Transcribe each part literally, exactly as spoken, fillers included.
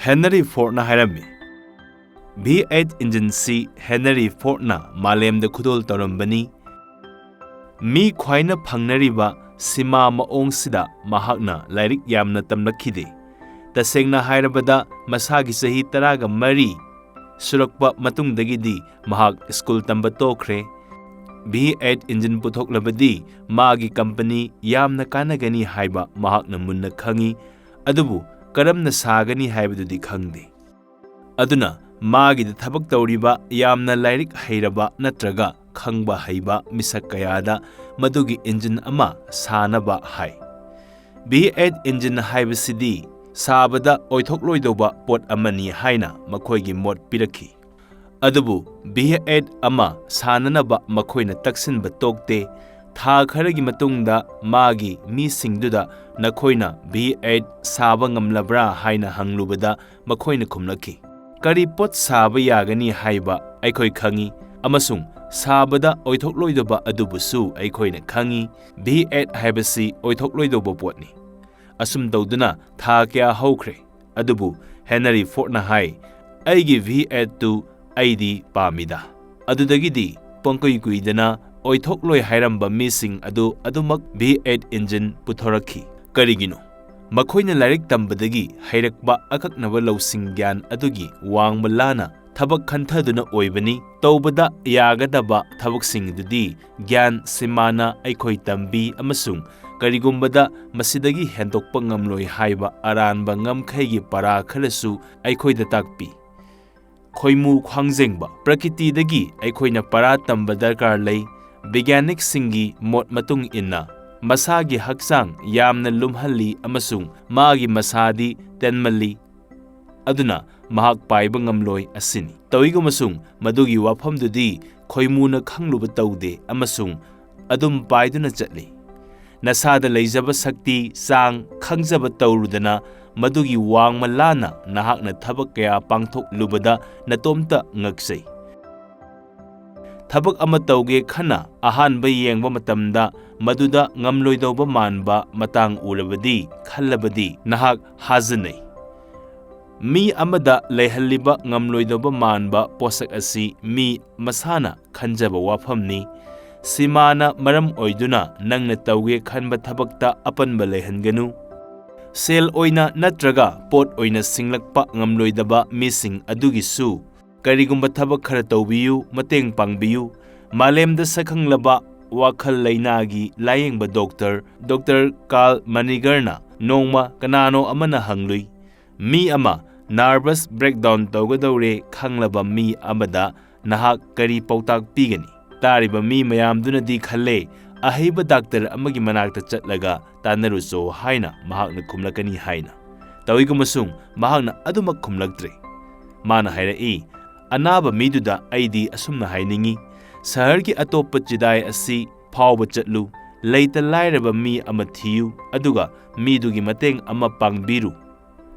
Henry ꯐꯣꯔꯗꯅ ꯍꯥꯏꯔꯝꯃꯤ꯫ V eight ꯏꯟꯖꯤꯟꯁꯤ Henry ꯐꯣꯔꯗꯅ ꯃꯥꯂꯦꯝꯗ ꯈꯨꯗꯣꯜ ꯇꯧꯔꯝꯕꯅꯤ꯫ ꯃꯤ ꯈ꯭ꯋꯥꯏꯅ ꯐꯪꯅꯔꯤꯕ ꯁꯤꯃꯥ ꯃꯑꯣꯡꯁꯤꯗ ꯃꯍꯥꯛꯅ ꯂꯥꯏꯔꯤꯛ ꯌꯥꯝꯅ ꯇꯝꯂꯛꯈꯤꯗꯦ꯫ ꯇꯁꯦꯡꯅ ꯍꯥꯏꯔꯕꯗ, ꯃꯁꯥꯒꯤ ꯆꯍꯤ ꯇꯔꯥꯒ ꯃꯔꯤ ꯁꯨꯔꯛꯄ ꯃꯇꯨꯡꯗꯒꯤꯗꯤ ꯃꯍꯥꯛ ꯁ꯭ꯀꯨꯜ ꯇꯝꯕ ꯇꯣꯛꯈ꯭ꯔꯦ꯫ ꯚꯤ ꯑꯩꯠ ꯏꯟꯖꯤꯟ ꯄꯨꯊꯣꯛꯂꯕꯗꯤ ꯃꯥꯒꯤ ꯀꯝꯄꯅꯤ ꯌꯥꯝꯅ ꯀꯥꯟꯅꯒꯅꯤ ꯍꯥꯏꯕ ꯃꯍꯥꯛꯅ ꯃꯨꯟꯅ ꯈꯪꯏ, ꯑꯗꯨꯕꯨ ꯀꯔꯝꯅ ꯁꯥꯒꯅꯤ ꯍꯥꯏꯕꯗꯨꯗꯤ ꯈꯪꯗꯦ꯫ ꯑꯗꯨꯅ ꯃꯥꯒꯤꯗ ꯊꯕꯛ ꯇꯧꯔꯤꯕ ꯌꯥꯝꯅ ꯂꯥꯏꯔꯤꯛ ꯍꯩꯔꯕ ꯅꯠꯇ꯭ꯔꯒ ꯈꯪꯕ ꯍꯩꯕ ꯃꯤꯁꯛ ꯀꯌꯥꯗ ꯃꯗꯨꯒꯤ ꯏꯟꯖꯤꯟ ꯑꯃ ꯁꯥꯅꯕ ꯍꯥꯏ꯫ ꯚꯤ ꯑꯩꯠ ꯏꯟꯖꯤꯟ ꯍꯥꯏꯕꯁꯤꯗꯤ ꯁꯥꯕꯗ ꯑꯣꯏꯊꯣꯛꯂꯣꯏꯗꯧꯕ ꯄꯣꯠ ꯑꯃꯅꯤ ꯍꯥꯏꯅ ꯃꯈꯣꯏꯒꯤ ꯃꯣꯠ ꯄꯤꯔꯛꯈꯤ꯫ ꯑꯗꯨꯕꯨ ꯚꯤ ꯑꯩꯠ ꯑꯃ ꯁꯥꯅꯅꯕ ꯃꯈꯣꯏꯅ ꯇꯛꯁꯤꯟꯕ ꯇꯣꯛꯇꯦ꯫ ꯊꯥ ꯈꯔꯒꯤ ꯃꯇꯨꯡꯗ ꯃꯥꯒꯤ ꯃꯤꯁꯤꯡꯗꯨꯗ ꯅꯈꯣꯏꯅ ꯚꯤ ꯑꯩꯠ ꯁꯥꯕ ꯉꯝꯂꯕ꯭ꯔꯥ ꯍꯥꯏꯅ ꯍꯪꯂꯨꯕꯗ ꯃꯈꯣꯏꯅ ꯈꯨꯝꯂꯛꯈꯤ, "ꯀꯔꯤ ꯄꯣꯠ ꯁꯥꯕ ꯌꯥꯒꯅꯤ ꯍꯥꯏꯕ ꯑꯩꯈꯣꯏ ꯈꯪꯏ, ꯑꯃꯁꯨꯡ ꯁꯥꯕꯗ ꯑꯣꯏꯊꯣꯛꯂꯣꯏꯗꯕ ꯑꯗꯨꯕꯨꯁꯨ ꯑꯩꯈꯣꯏꯅ ꯈꯪꯏ꯫ ꯚꯤ ꯑꯩꯠ ꯍꯥꯏꯕꯁꯤ ꯑꯣꯏꯊꯣꯛꯂꯣꯏꯗꯧꯕ ꯄꯣꯠꯅꯤ꯫" ꯑꯁꯨꯝ ꯇꯧꯗꯨꯅ ꯊꯥ ꯀꯌꯥ ꯍꯧꯈ꯭ꯔꯦ, ꯑꯗꯨꯕꯨ ꯍꯦꯅꯔꯤ ꯐꯣꯔꯗꯅ ꯍꯥꯏ, "ꯑꯩꯒꯤ ꯚꯤ ꯑꯩꯠ ꯇꯨ ꯑꯩꯗꯤ ꯄꯥꯝꯃꯤꯗ꯫" ꯑꯗꯨꯗꯒꯤꯗꯤ ꯄꯪꯀꯨꯏ ꯀꯨꯏꯗꯅ ꯑꯣꯏꯊꯣꯛꯂꯣꯏ ꯍꯥꯏꯔꯝꯕ ꯃꯤꯁꯤꯡ ꯑꯗꯨ ꯑꯗꯨꯃꯛ ꯚꯤ ꯑꯩꯠ ꯏꯟꯖꯤꯟ ꯄꯨꯊꯣꯔꯛꯈꯤ꯫ ꯀꯔꯤꯒꯤꯅꯣ? ꯃꯈꯣꯏꯅ ꯂꯥꯏꯔꯤꯛ ꯇꯝꯕꯗꯒꯤ ꯍꯩꯔꯛꯄ ꯑꯀꯛꯅꯕ ꯂꯧꯁꯤꯡ ꯒ꯭ꯌꯥꯟ ꯑꯗꯨꯒꯤ ꯋꯥꯡꯃ ꯂꯥꯅ ꯊꯕꯛ ꯈꯟꯊꯗꯨꯅ ꯑꯣꯏꯕꯅꯤ꯫ ꯇꯧꯕꯗ ꯌꯥꯒꯗꯕ ꯊꯕꯛꯁꯤꯡꯗꯨꯗꯤ ꯒ꯭ꯌꯥꯟ ꯁꯤꯃꯥꯅ ꯑꯩꯈꯣꯏ ꯇꯝꯕꯤ, ꯑꯃꯁꯨꯡ ꯀꯔꯤꯒꯨꯝꯕꯗ ꯃꯁꯤꯗꯒꯤ ꯍꯦꯟꯗꯣꯛꯄ ꯉꯝꯂꯣꯏ ꯍꯥꯏꯕ ꯑꯔꯥꯟꯕ ꯉꯝꯈꯩꯒꯤ ꯄꯔꯥ ꯈꯔꯁꯨ ꯑꯩꯈꯣꯏꯗ ꯇꯥꯛꯄꯤ꯫ ꯈꯣꯏꯃꯨ ꯈ꯭ꯋꯥꯡꯖꯦꯡꯕ꯫ ꯄ꯭ꯔꯀꯤꯇꯤꯗꯒꯤ ꯑꯩꯈꯣꯏꯅ ꯄꯔꯥ ꯇꯝꯕ ꯗꯔꯀꯥꯔ ꯂꯩ꯫ ꯕꯤꯒ꯭ꯌꯥꯅꯤꯛꯁꯤꯡꯒꯤ ꯃꯣꯠ ꯃꯇꯨꯡ ꯏꯟꯅ, ꯃꯁꯥꯒꯤ ꯍꯛꯆꯥꯡ ꯌꯥꯝꯅ ꯂꯨꯝꯍꯜꯂꯤ ꯑꯃꯁꯨꯡ ꯃꯥꯒꯤ ꯃꯁꯥꯗꯤ ꯇꯦꯟꯃꯜꯂꯤ꯫ ꯑꯗꯨꯅ ꯃꯍꯥꯛ ꯄꯥꯏꯕ ꯉꯝꯂꯣꯏ ꯑꯁꯤꯅꯤ꯫ ꯇꯧꯏꯒꯨꯝꯕꯁꯨꯡ ꯃꯗꯨꯒꯤ ꯋꯥꯐꯝꯗꯨꯗꯤ ꯈꯣꯏꯃꯨꯅ ꯈꯪꯂꯨꯕ ꯇꯧꯗꯦ ꯑꯃꯁꯨꯡ ꯑꯗꯨꯝ ꯄꯥꯏꯗꯨꯅ ꯆꯠꯂꯤ꯫ ꯅꯁꯥꯗ ꯂꯩꯖꯕ ꯁꯛꯇꯤ, ꯆꯥꯡ, ꯈꯪꯖꯕ ꯇꯧꯔꯨꯗꯅ ꯃꯗꯨꯒꯤ ꯋꯥꯡꯃ ꯂꯥꯟꯅ ꯅꯍꯥꯛꯅ ꯊꯕꯛ ꯀꯌꯥ ꯄꯥꯡꯊꯣꯛꯂꯨꯕꯗ ꯅꯇꯣꯝꯇ ꯉꯛꯆꯩ꯫ ꯊꯕꯛ ꯑꯃ ꯇꯧꯒꯦ ꯈꯟꯅ ꯑꯍꯥꯟꯕ ꯌꯦꯡꯕ ꯃꯇꯝꯗ ꯃꯗꯨꯗ ꯉꯝꯂꯣꯏꯗꯧꯕ ꯃꯥꯟꯕ ꯃꯇꯥꯡ ꯎꯔꯕꯗꯤ, ꯈꯜꯂꯕꯗꯤ ꯅꯍꯥꯛ ꯍꯥꯖꯅꯩ꯫ ꯃꯤ ꯑꯃꯗ ꯂꯩꯍꯜꯂꯤꯕ ꯉꯝꯂꯣꯏꯗꯕ ꯃꯥꯟꯕ ꯄꯣꯠꯁꯛ ꯑꯁꯤ ꯃꯤ ꯃꯁꯥꯅ ꯈꯟꯖꯕ ꯋꯥꯐꯝꯅꯤ꯫ ꯁꯤꯃꯥꯅ ꯃꯔꯝ ꯑꯣꯏꯗꯨꯅ ꯅꯪꯅ ꯇꯧꯒꯦ ꯈꯟꯕ ꯊꯕꯛꯇ ꯑꯄꯟꯕ ꯂꯩꯍꯟꯒꯅꯨ꯫ ꯁꯦꯜ ꯑꯣꯏꯅ ꯅꯠꯇ꯭ꯔꯒ ꯄꯣꯠ ꯑꯣꯏꯅ ꯁꯤꯡꯂꯛꯄ ꯉꯝꯂꯣꯏꯗꯕ ꯃꯤꯁꯤꯡ ꯑꯗꯨꯒꯤꯁꯨ ꯀꯔꯤꯒꯨꯝꯕ ꯊꯕꯛ ꯈꯔ ꯇꯧꯕꯤꯌꯨ, ꯃꯇꯦꯡ ꯄꯥꯡꯕꯤꯌꯨ꯫ ꯃꯥꯂꯦꯝꯗ ꯁꯛꯈꯪꯂꯕ ꯋꯥꯈꯜ ꯂꯩꯅꯥꯒꯤ ꯂꯥꯌꯦꯡꯕ ꯗꯣꯛꯇꯔ, ꯗꯣꯛꯇꯔ ꯀꯥꯔꯜ ꯃꯅꯤꯒꯔꯅ ꯅꯣꯡꯃ ꯀꯅꯥꯅꯣ ꯑꯃꯅ ꯍꯪꯂꯨꯏ, "ꯃꯤ ꯑꯃ ꯅꯔꯚꯁ ꯕ꯭ꯔꯦꯛꯗꯥꯎꯟ ꯇꯧꯒꯗꯧꯔꯦ ꯈꯪꯂꯕ ꯃꯤ ꯑꯃꯗ ꯅꯍꯥꯛ ꯀꯔꯤ ꯄꯥꯎꯇꯥꯛ ꯄꯤꯒꯅꯤ?" ꯇꯥꯔꯤꯕ ꯃꯤ ꯃꯌꯥꯝꯗꯨꯅꯗꯤ ꯈꯜꯂꯦ, ꯑꯍꯩꯕ ꯗꯥꯛꯇꯔ ꯑꯃꯒꯤ ꯃꯅꯥꯛꯇ ꯆꯠꯂꯒ ꯇꯥꯟꯅꯔꯨꯆꯣ ꯍꯥꯏꯅ ꯃꯍꯥꯛꯅ ꯈꯨꯝꯂꯛꯀꯅꯤ ꯍꯥꯏꯅ꯫ ꯇꯧꯏꯒꯨꯝꯕꯁꯨꯡ ꯃꯍꯥꯛꯅ ꯑꯗꯨꯃꯛ ꯈꯨꯝꯂꯛꯇ꯭ꯔꯦ꯫ ꯃꯥꯅ ꯍꯥꯏꯔꯛꯏ, "ꯑꯅꯥꯕ ꯃꯤꯗꯨꯗ ꯑꯩꯗꯤ ꯑꯁꯨꯝꯅ ꯍꯥꯏꯅꯤꯡꯏ, ꯁꯍꯔꯒꯤ ꯑꯇꯣꯞꯄ ꯆꯤꯗꯥꯏ ꯑꯁꯤ ꯐꯥꯎꯕ ꯆꯠꯂꯨ, ꯂꯩꯇ ꯂꯥꯏꯔꯕ ꯃꯤ ꯑꯃ ꯊꯤꯌꯨ, ꯑꯗꯨꯒ ꯃꯤꯗꯨꯒꯤ ꯃꯇꯦꯡ ꯑꯃ ꯄꯥꯡꯕꯤꯔꯨ꯫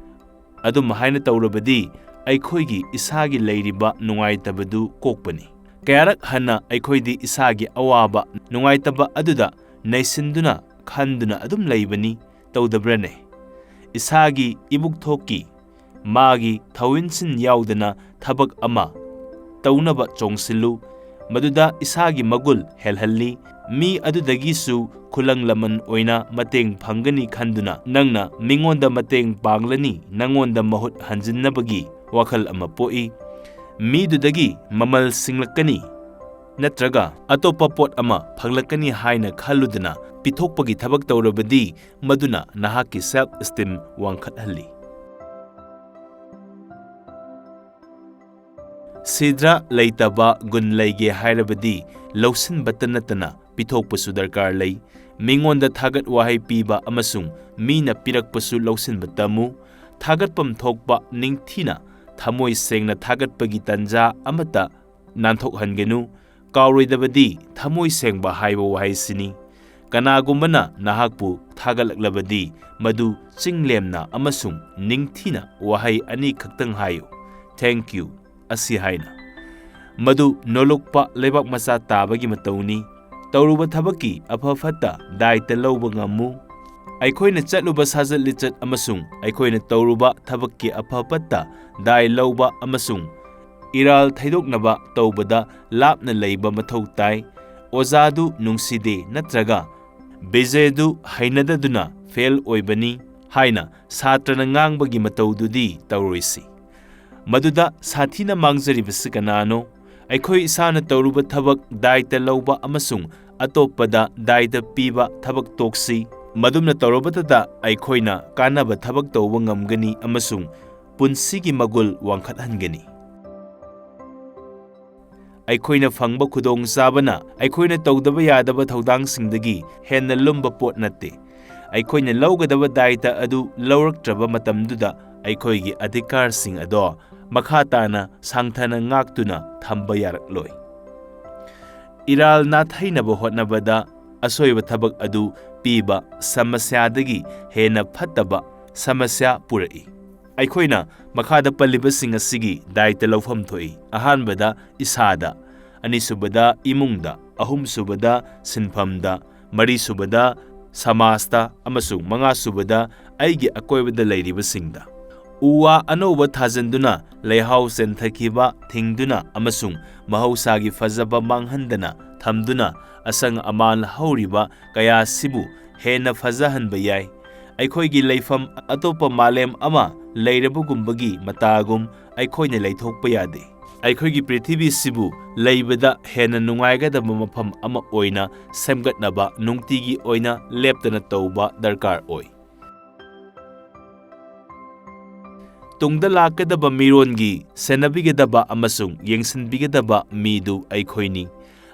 ꯑꯗꯨꯝ ꯍꯥꯏꯅ ꯇꯧꯔꯕꯗꯤ ꯑꯩꯈꯣꯏꯒꯤ ꯏꯁꯥꯒꯤ ꯂꯩꯔꯤꯕ ꯅꯨꯡꯉꯥꯏꯇꯕꯗꯨ ꯀꯣꯛꯄꯅꯤ꯫ ꯀꯌꯥꯔꯛ ꯍꯟꯅ ꯑꯩꯈꯣꯏꯗꯤ ꯏꯁꯥꯒꯤ ꯑꯋꯥꯕ, ꯅꯨꯡꯉꯥꯏꯇꯕ ꯑꯗꯨꯗ ꯅꯩꯁꯤꯟꯗꯨꯅ ꯈꯟꯗꯨꯅ ꯑꯗꯨꯝ ꯂꯩꯕꯅꯤ, ꯇꯧꯗꯕ꯭ꯔꯅꯦ?" ꯏꯁꯥꯒꯤ ꯏꯕꯨꯛꯊꯣꯛꯀꯤ ꯃꯥꯒꯤ ꯊꯧꯏꯟꯁꯤꯟ ꯌꯥꯎꯗꯅ ꯊꯕꯛ ꯑꯃ ꯇꯧꯅꯕ ꯆꯣꯡꯁꯤꯜꯂꯨ꯫ ꯃꯗꯨꯗ ꯏꯁꯥꯒꯤ ꯃꯒꯨꯜ ꯍꯦꯜꯍꯜꯂꯤ꯫ ꯃꯤ ꯑꯗꯨꯗꯒꯤꯁꯨ ꯈꯨꯂꯪ ꯂꯃꯟ ꯑꯣꯏꯅ ꯃꯇꯦꯡ ꯐꯪꯒꯅꯤ ꯈꯟꯗꯨꯅ ꯅꯪꯅ ꯃꯤꯉꯣꯟꯗ ꯃꯇꯦꯡ ꯄꯥꯡꯂꯅꯤ, ꯅꯪꯉꯣꯟꯗ ꯃꯍꯨꯠ ꯍꯟꯖꯤꯟꯅꯕꯒꯤ ꯋꯥꯈꯜ ꯑꯃ ꯄꯣꯛꯏ꯫ ꯃꯤꯗꯨꯗꯒꯤ ꯃꯃꯜ ꯁꯤꯡꯂꯛꯀꯅꯤ ꯅꯠꯇ꯭ꯔꯒ ꯑꯇꯣꯞꯄ ꯄꯣꯠ ꯑꯃ ꯐꯪꯂꯛꯀꯅꯤ ꯍꯥꯏꯅ ꯈꯜꯂꯨꯗꯅ ꯄꯤꯊꯣꯛꯄꯒꯤ ꯊꯕꯛ ꯇꯧꯔꯕꯗꯤ ꯃꯗꯨꯅ ꯅꯍꯥꯛꯀꯤ ꯁꯦꯜꯐ ꯏꯁꯇꯤꯝ ꯋꯥꯡꯈꯠꯍꯜꯂꯤ꯫ ꯁꯤꯗ꯭ꯔꯥ ꯂꯩꯇꯕ ꯒꯨꯟ ꯂꯩꯒꯦ ꯍꯥꯏꯔꯕꯗꯤ ꯂꯧꯁꯤꯟꯕꯇ ꯅꯠꯇꯅ ꯄꯤꯊꯣꯛꯄꯁꯨ ꯗꯔꯀꯥꯔ ꯂꯩ꯫ ꯃꯤꯉꯣꯟꯗ ꯊꯥꯒꯠ ꯋꯥꯍꯩ ꯄꯤꯕ ꯑꯃꯁꯨꯡ ꯃꯤꯅ ꯄꯤꯔꯛꯄꯁꯨ ꯂꯧꯁꯤꯟꯕ ꯇꯝꯃꯨ꯫ ꯊꯥꯒꯠꯐꯝ ꯊꯣꯛꯄ ꯅꯤꯡꯊꯤꯅ ꯊꯃꯣꯏ ꯁꯦꯡꯅ ꯊꯥꯒꯠꯄꯒꯤ ꯇꯟꯖꯥ ꯑꯃꯠꯇ ꯅꯥꯟꯊꯣꯛꯍꯟꯒꯅꯨ꯫ ꯀꯥꯎꯔꯣꯏꯗꯕꯗꯤ ꯊꯃꯣꯏ ꯁꯦꯡꯕ ꯍꯥꯏꯕ ꯋꯥꯍꯩꯁꯤꯅꯤ꯫ ꯀꯅꯥꯒꯨꯝꯕꯅ ꯅꯍꯥꯛꯄꯨ ꯊꯥꯒꯠꯂꯛꯂꯕꯗꯤ ꯃꯗꯨ ꯆꯤꯡꯂꯦꯝꯅ ꯑꯃꯁꯨꯡ ꯅꯤꯡꯊꯤꯅ ꯋꯥꯍꯩ ꯑꯅꯤꯈꯛꯇꯪ ꯍꯥꯏꯌꯨ, "Thank you" ꯑꯁꯤ ꯍꯥꯏꯅ꯫ ꯃꯗꯨ ꯅꯣꯂꯨꯛꯄ ꯂꯩꯕꯥꯛ ꯃꯆꯥ ꯇꯥꯕꯒꯤ ꯃꯇꯧꯅꯤ꯫ ꯇꯧꯔꯨꯕ ꯊꯕꯛꯀꯤ ꯑꯐ ꯐꯠꯇ ꯗꯥꯏꯇ ꯂꯧꯕ ꯉꯝꯃꯨ꯫ ꯑꯩꯈꯣꯏꯅ ꯆꯠꯂꯨꯕ ꯁꯥꯖꯠ ꯂꯤꯆꯠ ꯑꯃꯁꯨꯡ ꯑꯩꯈꯣꯏꯅ ꯇꯧꯔꯨꯕ ꯊꯕꯛꯀꯤ ꯑꯐ ꯐꯠꯇ ꯗꯥꯏ ꯂꯧꯕ ꯑꯃꯁꯨꯡ ꯏꯔꯥꯜ ꯊꯩꯗꯣꯛꯅꯕ ꯇꯧꯕꯗ ꯂꯥꯞꯅ ꯂꯩꯕ ꯃꯊꯧ ꯇꯥꯏ꯫ "ꯑꯣꯖꯥꯗꯨ ꯅꯨꯡꯁꯤꯗꯦ" ꯅꯠꯇ꯭ꯔꯒ "ꯕꯤꯖꯦꯗꯨ ꯍꯩꯅꯗꯗꯨꯅ ꯐꯦꯜ ꯑꯣꯏꯕꯅꯤ" ꯍꯥꯏꯅ ꯁꯥꯇ꯭ꯔꯅ ꯉꯥꯡꯕꯒꯤ ꯃꯇꯧꯗꯨꯗꯤ ꯇꯧꯔꯣꯏꯁꯤ꯫ ꯃꯗꯨꯗ ꯁꯥꯊꯤꯅ ꯃꯥꯡꯖꯔꯤꯕꯁꯤ ꯀꯅꯥꯅꯣ? ꯑꯩꯈꯣꯏ ꯏꯁꯥꯅ ꯇꯧꯔꯨꯕ ꯊꯕꯛ ꯗꯥꯏꯇ ꯂꯧꯕ ꯑꯃꯁꯨꯡ ꯑꯇꯣꯞꯄꯗ ꯗꯥꯏꯇ ꯄꯤꯕ ꯊꯕꯛ ꯇꯣꯛꯁꯤ꯫ ꯃꯗꯨꯝꯅ ꯇꯧꯔꯕꯇꯗ ꯑꯩꯈꯣꯏꯅ ꯀꯥꯟꯅꯕ ꯊꯕꯛ ꯇꯧꯕ ꯉꯝꯒꯅꯤ ꯑꯃꯁꯨꯡ ꯄꯨꯟꯁꯤꯒꯤ ꯃꯒꯨꯜ ꯋꯥꯡꯈꯠꯍꯟꯒꯅꯤ꯫ ꯑꯩꯈꯣꯏꯅ ꯐꯪꯕ ꯈꯨꯗꯣꯡꯆꯥꯕꯅ ꯑꯩꯈꯣꯏꯅ ꯇꯧꯗꯕ ꯌꯥꯗꯕ ꯊꯧꯗꯥꯡꯁꯤꯡꯗꯒꯤ ꯍꯦꯟꯅ ꯂꯨꯝꯕ ꯄꯣꯠ ꯅꯠꯇꯦ꯫ ꯑꯩꯈꯣꯏꯅ ꯂꯧꯒꯗꯕ ꯗꯥꯏꯇ ꯑꯗꯨ ꯂꯧꯔꯛꯇ꯭ꯔꯕ ꯃꯇꯝꯗꯨꯗ ꯑꯩꯈꯣꯏꯒꯤ ꯑꯙꯤꯀꯥꯔꯁꯤꯡ ꯑꯗꯣ ꯃꯈꯥ ꯇꯥꯅ ꯁꯥꯡꯊꯅ ꯉꯥꯛꯇꯨꯅ ꯊꯝꯕ ꯌꯥꯔꯛꯂꯣꯏ꯫ ꯏꯔꯥꯜ ꯅꯥꯊꯩꯅꯕ ꯍꯣꯠꯅꯕꯗ ꯑꯁꯣꯏꯕ ꯊꯕꯛ ꯑꯗꯨ ꯄꯤꯕ ꯁꯃꯁ꯭ꯌꯥꯗꯒꯤ ꯍꯦꯟꯅ ꯐꯠꯇꯕ ꯁꯃꯁ꯭ꯌꯥ ꯄꯨꯔꯛꯏ꯫ ꯑꯩꯈꯣꯏꯅ ꯃꯈꯥꯗ ꯄꯜꯂꯤꯕꯁꯤꯡ ꯑꯁꯤꯒꯤ ꯗꯥꯏꯇ ꯂꯧꯐꯝ ꯊꯣꯛꯏ꯫ ꯑꯍꯥꯟꯕꯗ, ꯏꯁꯥꯗ, ꯑꯅꯤꯁꯨꯕꯗ, ꯏꯃꯨꯡꯗ, ꯑꯍꯨꯝꯁꯨꯕꯗ, ꯁꯤꯟꯐꯝꯗ, ꯃꯔꯤꯁꯨꯕꯗ, ꯁꯃꯥꯖꯇ, ꯑꯃꯁꯨꯡ ꯃꯉꯥꯁꯨꯕꯗ, ꯑꯩꯒꯤ ꯑꯀꯣꯏꯕꯗ ꯂꯩꯔꯤꯕꯁꯤꯡꯗ꯫ ꯎ ꯋꯥ ꯑꯅꯧꯕ ꯊꯥꯖꯤꯟꯗꯨꯅ, ꯂꯩꯍꯥꯎ ꯆꯦꯟꯊꯈꯤꯕ ꯊꯤꯡꯗꯨꯅ ꯑꯃꯁꯨꯡ ꯃꯍꯧꯁꯥꯒꯤ ꯐꯖꯕ ꯃꯥꯡꯍꯟꯗꯅ ꯊꯝꯗꯨꯅ, ꯑꯁꯪ ꯑꯃꯥꯟ ꯍꯧꯔꯤꯕ ꯀꯌꯥꯁꯤꯕꯨ ꯍꯦꯟꯅ ꯐꯖꯍꯟꯕ ꯌꯥꯏ꯫ ꯑꯩꯈꯣꯏꯒꯤ ꯂꯩꯐꯝ ꯑꯇꯣꯞꯄ ꯃꯥꯂꯦꯝ ꯑꯃ ꯂꯩꯔꯕꯒꯨꯝꯕꯒꯤ ꯃꯇꯥꯒꯨꯝ ꯑꯩꯈꯣꯏꯅ ꯂꯩꯊꯣꯛꯄ ꯌꯥꯗꯦ꯫ ꯑꯩꯈꯣꯏꯒꯤ ꯄ꯭ꯔꯤꯊꯤꯕꯤꯁꯤꯕꯨ ꯂꯩꯕꯗ ꯍꯦꯟꯅ ꯅꯨꯡꯉꯥꯏꯒꯗꯕ ꯃꯐꯝ ꯑꯃ ꯑꯣꯏꯅ ꯁꯦꯝꯒꯠꯅꯕ ꯅꯨꯡꯇꯤꯒꯤ ꯑꯣꯏꯅ ꯂꯦꯞꯇꯅ ꯇꯧꯕ ꯗꯔꯀꯥꯔ ꯑꯣꯏ꯫ ꯇꯨꯡꯗ ꯂꯥꯛꯀꯗꯕ ꯃꯤꯔꯣꯟꯒꯤ ꯁꯦꯟꯅꯕꯤꯒꯗꯕ ꯑꯃꯁꯨꯡ ꯌꯦꯡꯁꯤꯟꯕꯤꯒꯗꯕ ꯃꯤꯗꯨ ꯑꯩꯈꯣꯏꯅꯤ꯫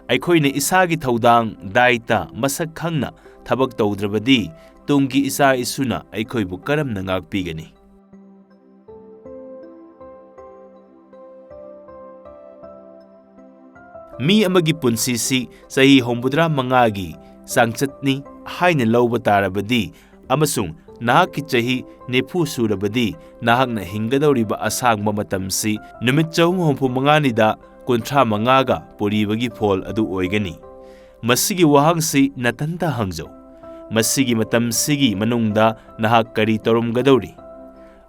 ꯑꯩꯈꯣꯏꯅ ꯏꯁꯥꯒꯤ ꯊꯧꯗꯥꯡ, ꯗꯥꯏꯇ ꯃꯁꯛ ꯈꯪꯅ ꯊꯕꯛ ꯇꯧꯗ꯭ꯔꯕꯗꯤ, ꯇꯨꯡꯒꯤ ꯏꯆꯥ ꯏꯁꯨꯅ ꯑꯩꯈꯣꯏꯕꯨ ꯀꯔꯝꯅ ꯉꯥꯛꯄꯤꯒꯅꯤ? ꯃꯤ ꯑꯃꯒꯤ ꯄꯨꯟꯁꯤꯁꯤ ꯆꯍꯤ ꯍꯨꯝꯐꯨꯇꯔꯥ ꯃꯉꯥꯒꯤ ꯆꯥꯡꯆꯠꯅꯤ ꯍꯥꯏꯅ ꯂꯧꯕ ꯇꯥꯔꯕꯗꯤ, ꯑꯃꯁꯨꯡ ꯅꯍꯥꯛꯀꯤ ꯆꯍꯤ ꯅꯤꯐꯨ ꯁꯨꯔꯕꯗꯤ, ꯅꯍꯥꯛꯅ ꯍꯤꯡꯒꯗꯧꯔꯤꯕ ꯑꯁꯥꯡꯕ ꯃꯇꯝꯁꯤ ꯅꯨꯃꯤꯠ ꯆꯍꯨꯝ ꯍꯨꯝꯐꯨ ꯃꯉꯥꯅꯤꯗ ꯀꯨꯟꯊ꯭ꯔꯥ ꯃꯉꯥꯒ ꯄꯨꯔꯤꯕꯒꯤ ꯐꯣꯜ ꯑꯗꯨ ꯑꯣꯏꯒꯅꯤ꯫ ꯃꯁꯤꯒꯤ ꯋꯥꯍꯪꯁꯤ ꯅꯊꯟꯇ ꯍꯪꯖꯧ꯫ ꯃꯁꯤꯒꯤ ꯃꯇꯝꯁꯤꯒꯤ ꯃꯅꯨꯡꯗ ꯅꯍꯥꯛ ꯀꯔꯤ ꯇꯧꯔꯝꯒꯗꯧꯔꯤ?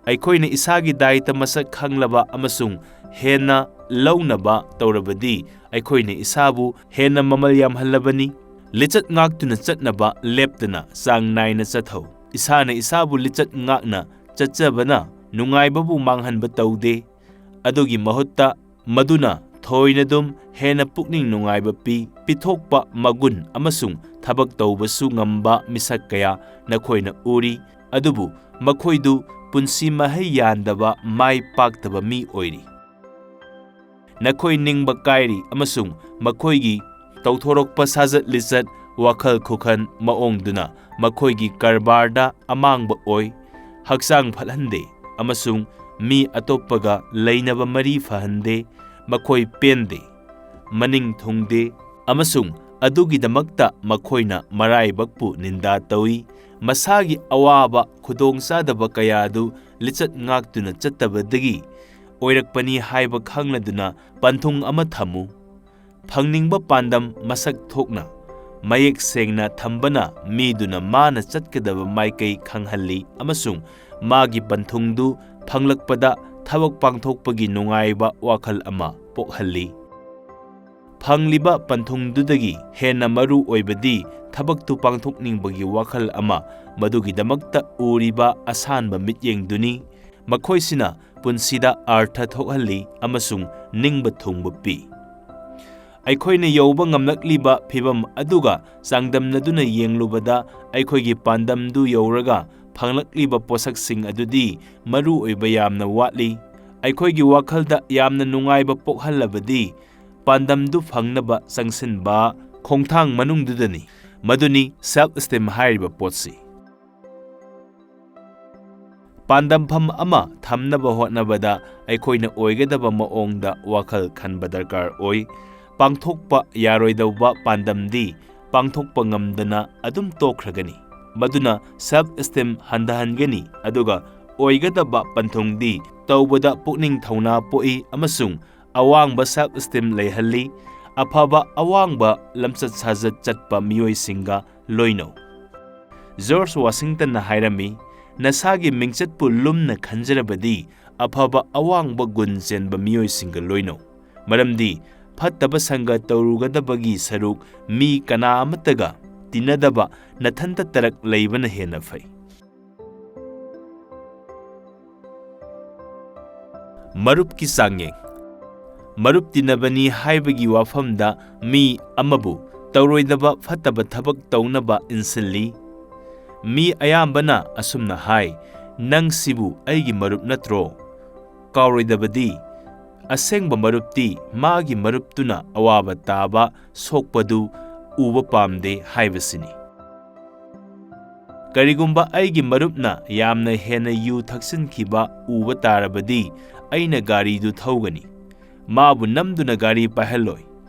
ꯑꯩꯈꯣꯏꯅ ꯏꯁꯥꯒꯤ ꯗꯥꯏꯇ ꯃꯁꯛ ꯈꯪꯂꯕ ꯑꯃꯁꯨꯡ ꯍꯦꯟꯅ ꯂꯧꯅꯕ ꯇꯧꯔꯕꯗꯤ, ꯑꯩꯈꯣꯏꯅ ꯏꯁꯥꯕꯨ ꯍꯦꯟꯅ ꯃꯃꯜ ꯌꯥꯝꯍꯜꯂꯕꯅꯤ꯫ ꯂꯤꯆꯠ ꯉꯥꯛꯇꯨꯅ ꯆꯠꯅꯕ ꯂꯦꯞꯇꯅ ꯆꯥꯡ ꯅꯥꯏꯅ ꯆꯠꯊꯧ꯫ ꯏꯁꯥꯅ ꯏꯁꯥꯕꯨ ꯂꯤꯆꯠ ꯉꯥꯛꯅ ꯆꯠꯆꯕꯅ ꯅꯨꯡꯉꯥꯏꯕꯕꯨ ꯃꯥꯡꯍꯟꯕ ꯇꯧꯗꯦ꯫ ꯑꯗꯨꯒꯤ ꯃꯍꯨꯠꯇ, ꯃꯗꯨꯅ ꯊꯣꯏꯅꯗꯨꯝ ꯍꯦꯟꯅ ꯄꯨꯛꯅꯤꯡ ꯅꯨꯡꯉꯥꯏꯕ ꯄꯤ꯫ ꯄꯤꯊꯣꯛꯄ ꯃꯒꯨꯟ ꯑꯃꯁꯨꯡ ꯊꯕꯛ ꯇꯧꯕꯁꯨ ꯉꯝꯕ ꯃꯤꯁꯛ ꯀꯌꯥ ꯅꯈꯣꯏꯅ ꯎꯔꯤ, ꯑꯗꯨꯕꯨ ꯃꯈꯣꯏꯗꯨ ꯄꯨꯟꯁꯤ ꯃꯍꯩ ꯌꯥꯟꯗꯕ, ꯃꯥꯏ ꯄꯥꯛꯇꯕ ꯃꯤ ꯑꯣꯏꯔꯤ꯫ ꯅꯈꯣꯏ ꯅꯤꯡꯕ ꯀꯥꯏꯔꯤ ꯑꯃꯁꯨꯡ ꯃꯈꯣꯏꯒꯤ ꯇꯧꯊꯣꯔꯛꯄ ꯁꯥꯖꯠ ꯂꯤꯆꯠ, ꯋꯥꯈꯜ ꯈꯨꯈꯟ ꯃꯑꯣꯡꯗꯨꯅ ꯃꯈꯣꯏꯒꯤ ꯀꯔꯕꯥꯔꯗ ꯑꯃꯥꯡꯕ ꯑꯣꯏ, ꯍꯛꯆꯥꯡ ꯐꯠꯍꯟꯗꯦ ꯑꯃꯁꯨꯡ ꯃꯤ ꯑꯇꯣꯞꯄꯒ ꯂꯩꯅꯕ ꯃꯔꯤ ꯐꯍꯟꯗꯦ꯫ ꯃꯈꯣꯏ ꯄꯦꯟꯗꯦ, ꯃꯅꯤꯡ ꯊꯨꯡꯗꯦ ꯑꯃꯁꯨꯡ ꯑꯗꯨꯒꯤꯗꯃꯛꯇ ꯃꯈꯣꯏꯅ ꯃꯔꯥꯏꯕꯛꯄꯨ ꯅꯤꯟꯗꯥ ꯇꯧꯏ꯫ ꯃꯁꯥꯒꯤ ꯑꯋꯥꯕ ꯈꯨꯗꯣꯡꯆꯥꯗꯕ ꯀꯌꯥ ꯑꯗꯨ ꯂꯤꯆꯠ ꯉꯥꯛꯇꯨꯅ ꯆꯠꯇꯕꯗꯒꯤ ꯑꯣꯏꯔꯛꯄꯅꯤ ꯍꯥꯏꯕ ꯈꯪꯂꯗꯨꯅ ꯄꯟꯊꯨꯡ ꯑꯃ ꯊꯝꯃꯨ꯫ ꯐꯪꯅꯤꯡꯕ ꯄꯥꯟꯗꯝ ꯃꯁꯛ ꯊꯣꯛꯅ, ꯃꯌꯦꯛ ꯁꯦꯡꯅ ꯊꯝꯕꯅ ꯃꯤꯗꯨꯅ ꯃꯥꯅ ꯆꯠꯀꯗꯕ ꯃꯥꯏꯀꯩ ꯈꯪꯍꯜꯂꯤ ꯑꯃꯁꯨꯡ ꯃꯥꯒꯤ ꯄꯟꯊꯨꯡꯗꯨ ꯐꯪꯂꯛꯄꯗ ꯊꯕꯛ ꯄꯥꯡꯊꯣꯛꯄꯒꯤ ꯅꯨꯡꯉꯥꯏꯕ ꯋꯥꯈꯜ ꯑꯃ ꯄꯣꯛꯍꯜꯂꯤ꯫ ꯐꯪꯂꯤꯕ ꯄꯟꯊꯨꯡꯗꯨꯗꯒꯤ ꯍꯦꯟꯅ ꯃꯔꯨ ꯑꯣꯏꯕꯗꯤ ꯊꯕꯛꯇꯨ ꯄꯥꯡꯊꯣꯛꯅꯤꯡꯕꯒꯤ ꯋꯥꯈꯜ ꯑꯃ, ꯃꯗꯨꯒꯤꯗꯃꯛꯇ ꯎꯔꯤꯕ ꯑꯁꯥꯟꯕ ꯃꯤꯠꯌꯦꯡꯗꯨꯅꯤ꯫ ꯃꯈꯣꯏꯁꯤꯅ ꯄꯨꯟꯁꯤꯗ ꯑꯔꯊ ꯊꯣꯛꯍꯜꯂꯤ ꯑꯃꯁꯨꯡ ꯅꯤꯡꯕ ꯊꯨꯡꯕ ꯄꯤ꯫ ꯑꯩꯈꯣꯏꯅ ꯌꯧꯕ ꯉꯝꯂꯛꯂꯤꯕ ꯐꯤꯚꯝ ꯑꯗꯨꯒ ꯆꯥꯡꯗꯝꯅꯗꯨꯅ ꯌꯦꯡꯂꯨꯕꯗ, ꯑꯩꯈꯣꯏꯒꯤ ꯄꯥꯟꯗꯝꯗꯨ ꯌꯧꯔꯒ ꯐꯪꯂꯛꯂꯤꯕ ꯄꯣꯠꯁꯛꯁꯤꯡ ꯑꯗꯨꯗꯤ ꯃꯔꯨ ꯑꯣꯏꯕ ꯌꯥꯝꯅ ꯋꯥꯠꯂꯤ꯫ ꯑꯩꯈꯣꯏꯒꯤ ꯋꯥꯈꯜꯗ ꯌꯥꯝꯅ ꯅꯨꯡꯉꯥꯏꯕ ꯄꯣꯛꯍꯜꯂꯕꯗꯤ, ꯄꯥꯟꯗꯝꯗꯨ ꯐꯪꯅꯕ ꯆꯪꯁꯤꯟꯕ ꯈꯣꯡꯊꯥꯡ ꯃꯅꯨꯡꯗꯨꯗꯅꯤ꯫ ꯃꯗꯨꯅꯤ ꯁꯦꯜꯐ ꯏꯁꯇꯤꯝ ꯍꯥꯏꯔꯤꯕ ꯄꯣꯠꯁꯤ꯫ ꯄꯥꯟꯗꯝꯐꯝ ꯑꯃ ꯊꯝꯅꯕ ꯍꯣꯠꯅꯕꯗ ꯑꯩꯈꯣꯏꯅ ꯑꯣꯏꯒꯗꯕ ꯃꯑꯣꯡꯗ ꯋꯥꯈꯜ ꯈꯟꯕ ꯗꯔꯀꯥꯔ ꯑꯣꯏ꯫ ꯄꯥꯡꯊꯣꯛꯄ ꯌꯥꯔꯣꯏꯗꯧꯕ ꯄꯥꯟꯗꯝꯗꯤ ꯄꯥꯡꯊꯣꯛꯄ ꯉꯝꯗꯅ ꯑꯗꯨꯝ ꯇꯣꯛꯈ꯭ꯔꯒꯅꯤ꯫ ꯃꯗꯨꯅ ꯁꯦꯜꯐ ꯏꯁꯇꯤꯝ ꯍꯟꯊꯍꯟꯒꯅꯤ, ꯑꯗꯨꯒ ꯑꯣꯏꯒꯗꯕ ꯄꯟꯊꯨꯡꯗꯤ ꯇꯧꯕꯗ ꯄꯨꯛꯅꯤꯡ ꯊꯧꯅꯥ ꯄꯣꯛꯏ ꯑꯃꯁꯨꯡ ꯑꯋꯥꯡꯕ ꯁꯦꯜꯐ ꯏꯁꯇꯤꯝ ꯂꯩꯍꯜꯂꯤ꯫ ꯑꯐꯕ ꯑꯋꯥꯡꯕ ꯂꯝꯆꯠ ꯁꯥꯖꯠ ꯆꯠꯄ ꯃꯤꯑꯣꯏꯁꯤꯡꯒ ꯂꯣꯏꯅꯧ꯫ ꯖꯣꯔꯖ ꯋꯥꯁꯤꯡꯇꯟꯅ ꯍꯥꯏꯔꯝꯃꯤ, "ꯅꯁꯥꯒꯤ ꯃꯤꯡꯆꯠꯄꯨ ꯂꯨꯝꯅ ꯈꯟꯖꯔꯕꯗꯤ ꯑꯐꯕ ꯑꯋꯥꯡꯕ ꯒꯨꯟ ꯆꯦꯟꯕ ꯃꯤꯑꯣꯏꯁꯤꯡꯒ ꯂꯣꯏꯅꯧ꯫ ꯃꯔꯝꯗꯤ ꯐꯠꯇꯕ ꯁꯪꯒ ꯇꯧꯔꯨꯒꯗꯕꯒꯤ ꯁꯔꯨꯛ ꯃꯤ ꯀꯅꯥ ꯑꯃꯠꯇꯒ ꯇꯤꯟꯅꯗꯕ ꯅꯊꯟꯇ ꯇꯔꯛ ꯂꯩꯕꯅ ꯍꯦꯟꯅ ꯐꯩ"꯫ ꯃꯔꯨꯞꯀꯤ ꯆꯥꯡꯌꯦꯡ꯫ ꯃꯔꯨꯞ ꯇꯤꯟꯅꯕꯅꯤ ꯍꯥꯏꯕꯒꯤ ꯋꯥꯐꯝꯗ ꯃꯤ ꯑꯃꯕꯨ ꯇꯧꯔꯣꯏꯗꯕ ꯐꯠꯇꯕ ꯊꯕꯛ ꯇꯧꯅꯕ ꯏꯟꯁꯤꯜꯂꯤ꯫ ꯃꯤ ꯑꯌꯥꯝꯕꯅ ꯑꯁꯨꯝꯅ ꯍꯥꯏ, "ꯅꯪꯁꯤꯕꯨ ꯑꯩꯒꯤ ꯃꯔꯨꯞ ꯅꯠꯇ꯭ꯔꯣ?" ꯀꯥꯎꯔꯣꯏꯗꯕꯗꯤ, ꯑꯁꯦꯡꯕ ꯃꯔꯨꯞꯇꯤ ꯃꯥꯒꯤ ꯃꯔꯨꯞꯇꯨꯅ ꯑꯋꯥꯕ ꯇꯥꯕ, ꯁꯣꯛꯄꯗꯨ ꯎꯕ ꯄꯥꯝꯗꯦ ꯍꯥꯏꯕꯁꯤꯅꯤ꯫ ꯀꯔꯤꯒꯨꯝꯕ ꯑꯩꯒꯤ ꯃꯔꯨꯞꯅ ꯌꯥꯝꯅ ꯍꯦꯟꯅ ꯌꯨ ꯊꯛꯆꯤꯟꯈꯤꯕ ꯎꯕ ꯇꯥꯔꯕꯗꯤ, ꯑꯩꯅ ꯒꯥꯔꯤꯗꯨ ꯊꯧꯒꯅꯤ꯫ ꯃꯥꯕꯨ ꯅꯝꯗꯨꯅ ꯒꯥꯔꯤ ꯄꯥꯏꯍꯜꯂꯣꯏ꯫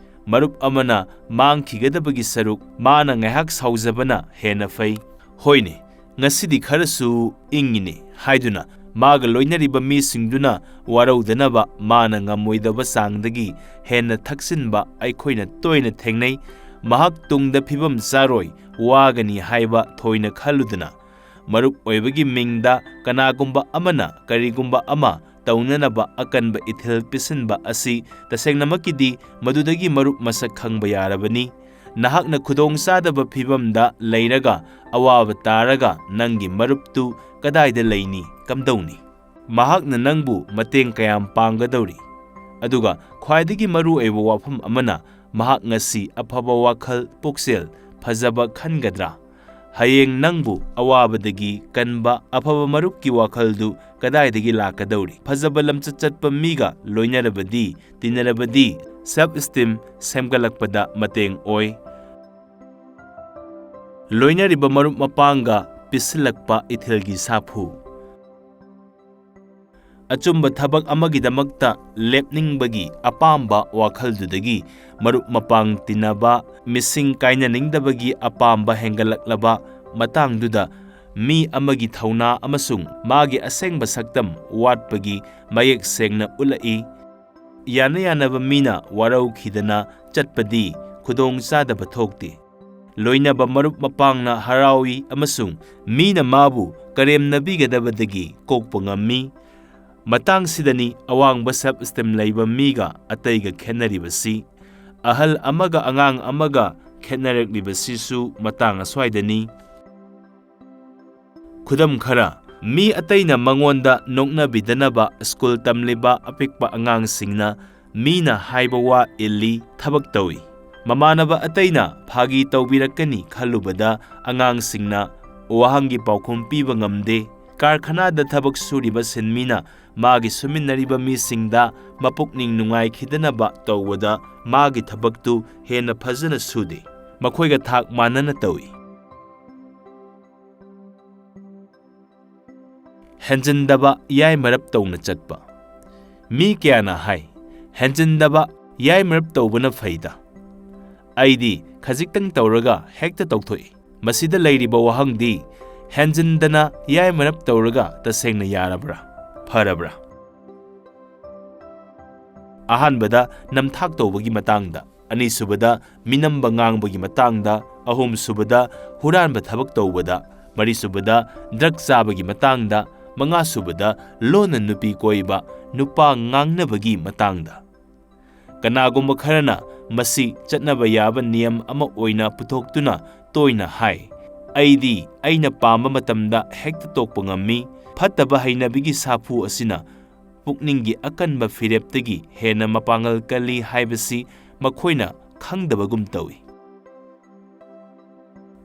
ꯃꯔꯨꯞ ꯑꯃꯅ ꯃꯥꯡꯈꯤꯒꯗꯕꯒꯤ ꯁꯔꯨꯛ ꯃꯥꯅ ꯉꯥꯏꯍꯥꯛ ꯁꯥꯎꯖꯕꯅ ꯍꯦꯟꯅ ꯐꯩ꯫ "ꯍꯣꯏꯅꯦ, ꯉꯁꯤꯗꯤ ꯈꯔꯁꯨ ꯏꯪꯉꯤꯅꯦ" ꯍꯥꯏꯗꯨꯅ ꯃꯥꯒ ꯂꯣꯏꯅꯔꯤꯕ ꯃꯤꯁꯤꯡꯗꯨꯅ ꯋꯥꯔꯧꯗꯅꯕ ꯃꯥꯅ ꯉꯝꯃꯣꯏꯗꯕ ꯆꯥꯡꯗꯒꯤ ꯍꯦꯟꯅ ꯊꯛꯆꯤꯟꯕ ꯑꯩꯈꯣꯏꯅ ꯇꯣꯏꯅ ꯊꯦꯡꯅꯩ꯫ ꯃꯍꯥꯛ ꯇꯨꯡꯗ ꯐꯤꯕꯝ ꯆꯥꯔꯣꯏ, ꯋꯥꯒꯅꯤ ꯍꯥꯏꯕ ꯊꯣꯏꯅ ꯈꯜꯂꯨꯗꯅ, ꯃꯔꯨꯞ ꯑꯣꯏꯕꯒꯤ ꯃꯤꯡꯗ ꯀꯅꯥꯒꯨꯝꯕ ꯑꯃꯅ ꯀꯔꯤꯒꯨꯝꯕ ꯑꯃ ꯇꯧꯅꯅꯕ ꯑꯀꯟꯕ ꯏꯊꯤꯜ ꯄꯤꯁꯤꯟꯕ ꯑꯁꯤ ꯇꯁꯦꯡꯅꯃꯛꯀꯤꯗꯤ ꯃꯗꯨꯗꯒꯤ ꯃꯔꯨꯞ ꯃꯁꯛ ꯈꯪꯕ ꯌꯥꯔꯕꯅꯤ꯫ ꯅꯍꯥꯛꯅ ꯈꯨꯗꯣꯡꯆꯥꯗꯕ ꯐꯤꯚꯝꯗ ꯂꯩꯔꯒ ꯑꯋꯥꯕ ꯇꯥꯔꯒ ꯅꯪꯒꯤ ꯃꯔꯨꯞꯇꯨ ꯀꯗꯥꯏꯗ ꯂꯩꯅꯤ, ꯀꯝꯗꯧꯅꯤ? ꯃꯍꯥꯛꯅ ꯅꯪꯕꯨ ꯃꯇꯦꯡ ꯀꯌꯥꯝ ꯄꯥꯡꯒꯗꯧꯔꯤ? ꯑꯗꯨꯒ ꯈ꯭ꯋꯥꯏꯗꯒꯤ ꯃꯔꯨꯑꯣꯏꯕ ꯋꯥꯐꯝ ꯑꯃꯅ, ꯃꯍꯥꯛ ꯉꯁꯤ ꯑꯐꯕ ꯋꯥꯈꯜ, ꯄꯨꯛꯆꯦꯜ ꯐꯖꯕ ꯈꯟꯒꯗ꯭ꯔꯥ? ꯍꯌꯦꯡ ꯅꯪꯕꯨ ꯑꯋꯥꯕꯗꯒꯤ ꯀꯟꯕ ꯑꯐꯕ ꯃꯔꯨꯞꯀꯤ ꯋꯥꯈꯜꯗꯨ ꯀꯗꯥꯏꯗꯒꯤ ꯂꯥꯛꯀꯗꯧꯔꯤ? ꯐꯖꯕ ꯂꯝꯆꯠ ꯆꯠꯄ ꯃꯤꯒ ꯂꯣꯏꯅꯔꯕꯗꯤ, ꯇꯤꯟꯅꯔꯕꯗꯤ self esteem ꯁꯦꯝꯒꯠꯂꯛꯄꯗ ꯃꯇꯦꯡ ꯑꯣꯏ꯫ ꯂꯣꯏꯅꯔꯤꯕ ꯃꯔꯨꯞ ꯃꯄꯥꯡꯒ ꯄꯤꯁꯤꯜꯂꯛꯄ ꯏꯊꯤꯜꯒꯤ ꯁꯥꯐꯨ꯫ ꯑꯆꯨꯝꯕ ꯊꯕꯛ ꯑꯃꯒꯤꯗꯃꯛꯇ ꯂꯦꯞꯅꯤꯡꯕꯒꯤ ꯑꯄꯥꯝꯕ ꯋꯥꯈꯜꯗꯨꯗꯒꯤ ꯃꯔꯨꯞ ꯃꯄꯥꯡ ꯇꯤꯟꯅꯕ, ꯃꯤꯁꯤꯡ ꯀꯥꯏꯅꯅꯤꯡꯗꯕꯒꯤ ꯑꯄꯥꯝꯕ ꯍꯦꯟꯒꯠꯂꯛꯂꯕ ꯃꯇꯥꯡꯗꯨꯗ, ꯃꯤ ꯑꯃꯒꯤ ꯊꯧꯅꯥ ꯑꯃꯁꯨꯡ ꯃꯥꯒꯤ ꯑꯁꯦꯡꯕ ꯁꯛꯇꯝ ꯋꯥꯠꯄꯒꯤ ꯃꯌꯦꯛ ꯁꯦꯡꯅ ꯎꯠꯂꯛꯏ꯫ ꯌꯥꯅ ꯌꯥꯅꯕ ꯃꯤꯅ ꯋꯥꯔꯧꯈꯤꯗꯅ ꯆꯠꯄꯗꯤ ꯈꯨꯗꯣꯡꯆꯥꯗꯕ ꯊꯣꯛꯇꯦ꯫ ꯂꯣꯏꯅꯕ ꯃꯔꯨꯞ ꯃꯄꯥꯡꯅ ꯍꯔꯥꯎꯏ ꯑꯃꯁꯨꯡ ꯃꯤꯅ ꯃꯥꯕꯨ ꯀꯔꯦꯝꯅꯕꯤꯒꯗꯕꯗꯒꯤ ꯀꯣꯛꯄ ꯉꯝꯃꯤ꯫ ꯃꯇꯥꯡꯁꯤꯗꯅꯤ ꯑꯋꯥꯡꯕ self esteem ꯂꯩꯕ ꯃꯤꯒ ꯑꯇꯩꯒ ꯈꯦꯠꯅꯔꯤꯕꯁꯤ꯫ ꯑꯍꯜ ꯑꯃꯒ ꯑꯉꯥꯡ ꯑꯃꯒ ꯈꯦꯠꯅꯔꯛꯂꯤꯕꯁꯤꯁꯨ ꯃꯇꯥꯡ ꯑꯁ꯭ꯋꯥꯏꯗꯅꯤ꯫ ꯈꯨꯗꯝ ꯈꯔ, ꯃꯤ ꯑꯇꯩꯅ ꯃꯉꯣꯟꯗ ꯅꯣꯛꯅꯕꯤꯗꯅꯕ ꯁ꯭ꯀꯨꯜ ꯇꯝꯂꯤꯕ ꯑꯄꯤꯛꯄ ꯑꯉꯥꯡꯁꯤꯡꯅ ꯃꯤꯅ ꯍꯥꯏꯕ ꯋꯥ ꯏꯜꯂꯤ, ꯊꯕꯛ ꯇꯧꯏ꯫ ꯃꯃꯥꯟꯅꯕ ꯑꯇꯩꯅ ꯐꯥꯒꯤ ꯇꯧꯕꯤꯔꯛꯀꯅꯤ ꯈꯜꯂꯨꯕꯗ ꯑꯉꯥꯡꯁꯤꯡꯅ ꯋꯥꯍꯪꯒꯤ ꯄꯥꯎꯈꯨꯝ ꯄꯤꯕ ꯉꯝꯗꯦ꯫ ꯀꯥꯔꯈꯥꯅꯥꯗ ꯊꯕꯛ ꯁꯨꯔꯤꯕ ꯁꯤꯟꯃꯤꯅ ꯃꯥꯒꯤ ꯁꯨꯃꯤꯟꯅꯔꯤꯕ ꯃꯤꯁꯤꯡꯗ ꯃꯄꯨꯛꯅꯤꯡ ꯅꯨꯡꯉꯥꯏꯈꯤꯗꯅꯕ ꯇꯧꯕꯗ ꯃꯥꯒꯤ ꯊꯕꯛꯇꯨ ꯍꯦꯟꯅ ꯐꯖꯅ ꯁꯨꯗꯦ꯫ ꯃꯈꯣꯏꯒ ꯊꯥꯛ ꯃꯥꯟꯅꯅ ꯇꯧꯏ꯫ ꯍꯦꯟꯖꯤꯟꯗꯕ ꯌꯥꯏꯃꯔꯞ ꯇꯧꯅ ꯆꯠꯄ꯫ ꯃꯤ ꯀꯌꯥꯅ ꯍꯥꯏ, "ꯍꯦꯟꯖꯤꯟꯗꯕ ꯌꯥꯏꯃꯔꯞ ꯇꯧꯕꯅ ꯐꯩꯗ꯫ ꯑꯩꯗꯤ ꯈꯖꯤꯛꯇꯪ ꯇꯧꯔꯒ ꯍꯦꯛꯇ ꯇꯧꯊꯣꯛꯏ꯫" ꯃꯁꯤꯗ ꯂꯩꯔꯤꯕ ꯋꯥꯍꯪꯗꯤ, ꯍꯦꯟꯖꯤꯟꯗꯅ ꯌꯥꯏꯃꯔꯞ ꯇꯧꯔꯒ ꯇꯁꯦꯡꯅ ꯌꯥꯔꯕ꯭ꯔꯥ? ꯐꯔꯕ꯭ꯔꯥ? ꯑꯍꯥꯟꯕꯗ ꯅꯝꯊꯥꯛ ꯇꯧꯕꯒꯤ ꯃꯇꯥꯡꯗ, ꯑꯅꯤꯁꯨꯕꯗ ꯃꯤꯅꯝꯕ ꯉꯥꯡꯕꯒꯤ ꯃꯇꯥꯡꯗ, ꯑꯍꯨꯝꯁꯨꯕꯗ ꯍꯨꯔꯥꯟꯕ ꯊꯕꯛ ꯇꯧꯕꯗ, ꯃꯔꯤꯁꯨꯕꯗ drug ꯆꯥꯕꯒꯤ ꯃꯇꯥꯡꯗ, ꯃꯉꯥꯁꯨꯕꯗ ꯂꯣꯟꯅ ꯅꯨꯄꯤ ꯀꯣꯏꯕ, ꯅꯨꯄꯥ ꯉꯥꯡꯅꯕꯒꯤ ꯃꯇꯥꯡꯗ꯫ ꯀꯅꯥꯒꯨꯝꯕ ꯈꯔꯅ ꯃꯁꯤ ꯆꯠꯅꯕ ꯌꯥꯕ ꯅꯤꯌꯝ ꯑꯃ ꯑꯣꯏꯅ ꯄꯨꯊꯣꯛꯇꯨꯅ ꯇꯣꯏꯅ ꯍꯥꯏ, "ꯑꯩꯗꯤ ꯑꯩꯅ ꯄꯥꯝꯕ ꯃꯇꯝꯗ ꯍꯦꯛꯇ ꯇꯣꯛꯄ ꯉꯝꯃꯤ꯫ ꯐꯠꯇꯕ ꯍꯩꯅꯕꯤꯒꯤ ꯁꯥꯐꯨ ꯑꯁꯤꯅ ꯄꯨꯛꯅꯤꯡꯒꯤ ꯑꯀꯟꯕ ꯐꯤꯔꯦꯞꯇꯒꯤ ꯍꯦꯟꯅ ꯃꯄꯥꯡꯒꯜ ꯀꯜꯂꯤ ꯍꯥꯏꯕꯁꯤ ꯃꯈꯣꯏꯅ ꯈꯪꯗꯕꯒꯨꯝ ꯇꯧꯏ꯫"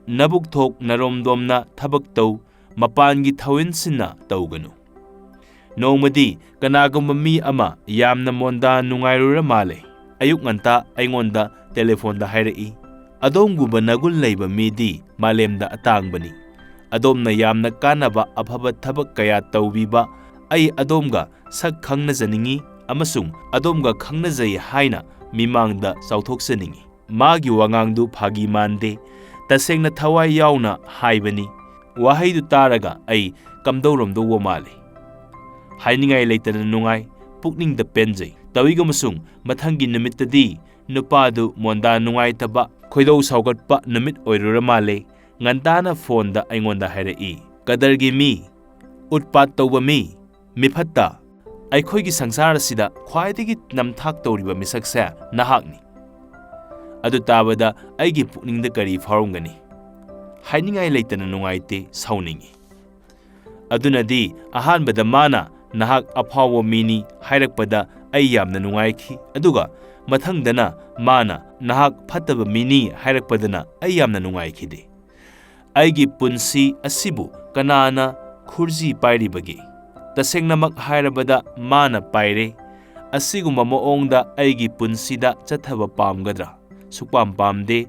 ꯅꯕꯨꯛ ꯊꯣꯛ ꯅꯔꯣꯝꯗꯣꯝꯅ ꯊꯕꯛ ꯇꯧ, ꯃꯄꯥꯟꯒꯤ ꯊꯧꯑꯣꯏꯟꯁꯤꯟꯅ ꯇꯧꯒꯅꯨ꯫ ꯅꯣꯡꯃꯗꯤ ꯀꯅꯥꯒꯨꯝꯕ ꯃꯤ ꯑꯃ ꯌꯥꯝꯅ ꯃꯣꯟꯗꯥ ꯅꯨꯡꯉꯥꯏꯔꯨꯔ ꯃꯥꯜꯂꯦ꯫ ꯑꯌꯨꯛ ꯉꯟꯇꯥ ꯑꯩꯉꯣꯟꯗ ꯇꯦꯂꯤꯐꯣꯟꯗ ꯍꯥꯏꯔꯛꯏ, "ꯑꯗꯣꯝꯒꯨꯝꯕ ꯅꯒꯨꯟ ꯂꯩꯕ ꯃꯤꯗꯤ ꯃꯥꯂꯦꯝꯗ ꯑꯇꯥꯡꯕꯅꯤ꯫ ꯑꯗꯣꯝꯅ ꯌꯥꯝꯅ ꯀꯥꯟꯅꯕ ꯑꯐꯕ ꯊꯕꯛ ꯀꯌꯥ ꯇꯧꯕꯤꯕ, ꯑꯩ ꯑꯗꯣꯝꯒ ꯁꯛ ꯈꯪꯅꯖꯅꯤꯡꯏ ꯑꯃꯁꯨꯡ ꯑꯗꯣꯝꯒ ꯈꯪꯅꯖꯩ ꯍꯥꯏꯅ ꯃꯤꯃꯥꯡꯗ ꯆꯥꯎꯊꯣꯛꯆꯅꯤꯡꯏ꯫" ꯃꯥꯒꯤ ꯋꯥꯉꯥꯡꯗꯨ ꯐꯥꯒꯤ ꯃꯥꯟꯗꯦ, ꯇꯁꯦꯡꯅ ꯊꯋꯥꯏ ꯌꯥꯎꯅ ꯍꯥꯏꯕꯅꯤ꯫ ꯋꯥꯍꯩꯗꯨ ꯇꯥꯔꯒ ꯑꯩ ꯀꯝꯗꯧꯔꯝꯗꯧꯕ ꯃꯥꯜꯂꯤ꯫ ꯍꯥꯏꯅꯤꯡꯉꯥꯏ ꯂꯩꯇꯅ ꯅꯨꯡꯉꯥꯏ, ꯄꯨꯛꯅꯤꯡꯗ ꯄꯦꯟꯖꯩ꯫ ꯇꯧꯏꯒꯨꯝꯕꯁꯨꯡ ꯃꯊꯪꯒꯤ ꯅꯨꯃꯤꯠꯇꯗꯤ ꯅꯨꯄꯥꯗꯨ ꯃꯣꯟꯗꯥ ꯅꯨꯡꯉꯥꯏꯇꯕ ꯈꯣꯏꯗꯧ ꯁꯥꯎꯒꯠꯄ ꯅꯨꯃꯤꯠ ꯑꯣꯏꯔꯨꯔ ꯃꯥꯜꯂꯦ꯫ ꯉꯟꯇꯥꯅ ꯐꯣꯟꯗ ꯑꯩꯉꯣꯟꯗ ꯍꯥꯏꯔꯛꯏ, "ꯀꯗꯔꯒꯤ ꯃꯤ, ꯎꯠꯄꯥꯠ ꯇꯧꯕ ꯃꯤ, ꯃꯤꯐꯠꯇ, ꯑꯩꯈꯣꯏꯒꯤ ꯁꯪꯁꯥꯔ ꯑꯁꯤꯗ ꯈ꯭ꯋꯥꯏꯗꯒꯤ ꯅꯝꯊꯥꯛ ꯇꯧꯔꯤꯕ ꯃꯤꯁꯛꯁꯦ ꯅꯍꯥꯛꯅꯤ"꯫ ꯑꯗꯨ ꯇꯥꯕꯗ ꯑꯩꯒꯤ ꯄꯨꯛꯅꯤꯡꯗ ꯀꯔꯤ ꯐꯥꯎꯔꯝꯒꯅꯤ? ꯍꯥꯏꯅꯤꯡꯉꯥꯏ ꯂꯩꯇꯅ ꯅꯨꯡꯉꯥꯏꯇꯦ, ꯁꯥꯎꯅꯤꯡꯉꯤ꯫ ꯑꯗꯨꯅꯗꯤ ꯑꯍꯥꯟꯕꯗ ꯃꯥꯅ "ꯅꯍꯥꯛ ꯑꯐꯥꯎꯕ ꯃꯤꯅꯤ" ꯍꯥꯏꯔꯛꯄꯗ ꯑꯩ ꯌꯥꯝꯅ ꯅꯨꯡꯉꯥꯏꯈꯤ, ꯑꯗꯨꯒ ꯃꯊꯪꯗꯅ ꯃꯥꯅ "ꯅꯍꯥꯛ ꯐꯠꯇꯕ ꯃꯤꯅꯤ" ꯍꯥꯏꯔꯛꯄꯗꯅ ꯑꯩ ꯌꯥꯝꯅ ꯅꯨꯡꯉꯥꯏꯈꯤꯗꯦ꯫ ꯑꯩꯒꯤ ꯄꯨꯟꯁꯤ ꯑꯁꯤꯕꯨ ꯀꯅꯥꯅ ꯈꯨꯔꯖꯤ ꯄꯥꯏꯔꯤꯕꯒꯦ? ꯇꯁꯦꯡꯅꯃꯛ ꯍꯥꯏꯔꯕꯗ ꯃꯥꯅ ꯄꯥꯏꯔꯦ꯫ ꯑꯁꯤꯒꯨꯝꯕ ꯃꯑꯣꯡꯗ ꯑꯩꯒꯤ ꯄꯨꯟꯁꯤꯗ ꯆꯠꯊꯕ ꯄꯥꯝꯒꯗ꯭ꯔꯥ? ꯁꯨꯛꯄꯥꯝ ꯄꯥꯝꯗꯦ꯫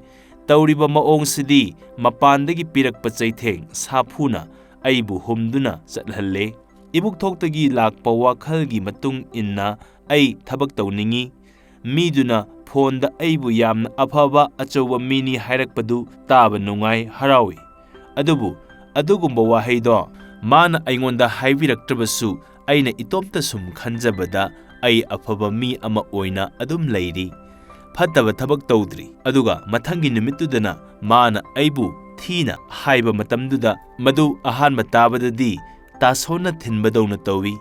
ꯇꯧꯔꯤꯕ ꯃꯑꯣꯡꯁꯤꯗꯤ ꯃꯄꯥꯟꯗꯒꯤ ꯄꯤꯔꯛꯄ ꯆꯩꯊꯦꯡ ꯁꯥꯐꯨꯅ ꯑꯩꯕꯨ ꯍꯨꯝꯗꯨꯅ ꯆꯠꯍꯜꯂꯦ꯫ ꯏꯕꯨꯛꯊꯣꯛꯇꯒꯤ ꯂꯥꯛꯄ ꯋꯥꯈꯜꯒꯤ ꯃꯇꯨꯡ ꯏꯟꯅ ꯑꯩ ꯊꯕꯛ ꯇꯧꯅꯤꯡꯏ꯫ ꯃꯤꯗꯨꯅ ꯐꯣꯟꯗ ꯑꯩꯕꯨ ꯌꯥꯝꯅ ꯑꯐꯕ ꯑꯆꯧꯕ ꯃꯤꯅꯤ ꯍꯥꯏꯔꯛꯄꯗꯨ ꯇꯥꯕ ꯅꯨꯡꯉꯥꯏ, ꯍꯔꯥꯎꯏ꯫ ꯑꯗꯨꯕꯨ ꯑꯗꯨꯒꯨꯝꯕ ꯋꯥꯍꯩꯗꯣ ꯃꯥꯅ ꯑꯩꯉꯣꯟꯗ ꯍꯥꯏꯕꯤꯔꯛꯇ꯭ꯔꯕꯁꯨ, ꯑꯩꯅ ꯏꯇꯣꯝꯇ ꯁꯨꯝ ꯈꯟꯖꯕꯗ ꯑꯩ ꯑꯐꯕ ꯃꯤ ꯑꯃ ꯑꯣꯏꯅ ꯑꯗꯨꯝ ꯂꯩꯔꯤ꯫ ꯐꯠꯇꯕ ꯊꯕꯛ ꯇꯧꯗ꯭ꯔꯤ꯫ ꯑꯗꯨꯒ ꯃꯊꯪꯒꯤ ꯅꯨꯃꯤꯠꯇꯨꯗꯅ ꯃꯥꯅ ꯑꯩꯕꯨ ꯊꯤꯅ ꯍꯥꯏꯕ ꯃꯇꯝꯗꯨꯗ, ꯃꯗꯨ ꯑꯍꯥꯟꯕ ꯇꯥꯕꯗꯗꯤ ꯇꯥꯁꯣꯟꯅ ꯊꯤꯟꯕꯗꯧꯅ ꯇꯧꯏ꯫